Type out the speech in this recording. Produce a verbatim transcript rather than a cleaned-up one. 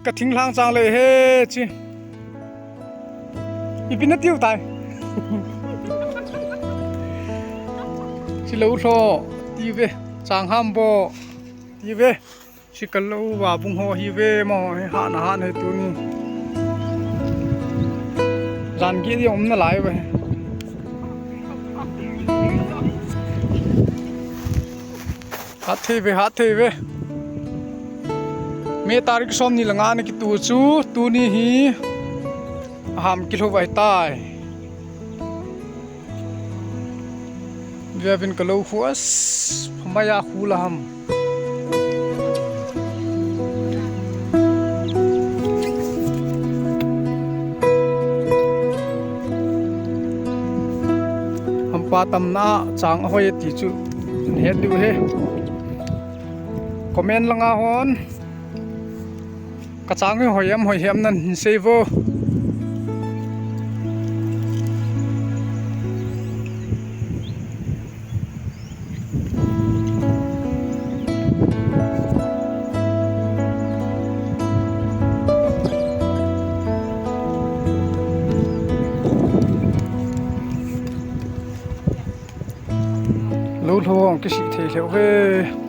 Ka thinglhang chang le he chi. Ipi na tiu tai. Chi lo tho ti ve. Chang ham bo ti ve. Chi ka lo va bung ho hi ve mo, he ha na ha ne tu ni. Jan ki di om na lai ve. Hat thei ve, hat thei ve. May tarik som ni le nga na kitu chu, tuni hi ham kilhou vai tai. Via vin ka lo khu as, phamai a khu la ham. Hampa tamna chang ahoi ti chu, he tu he. Comment langa hon. Ka chang hi hoi em, hoi em nan hin sei vo. Lo lhong kisih thei lheu ve.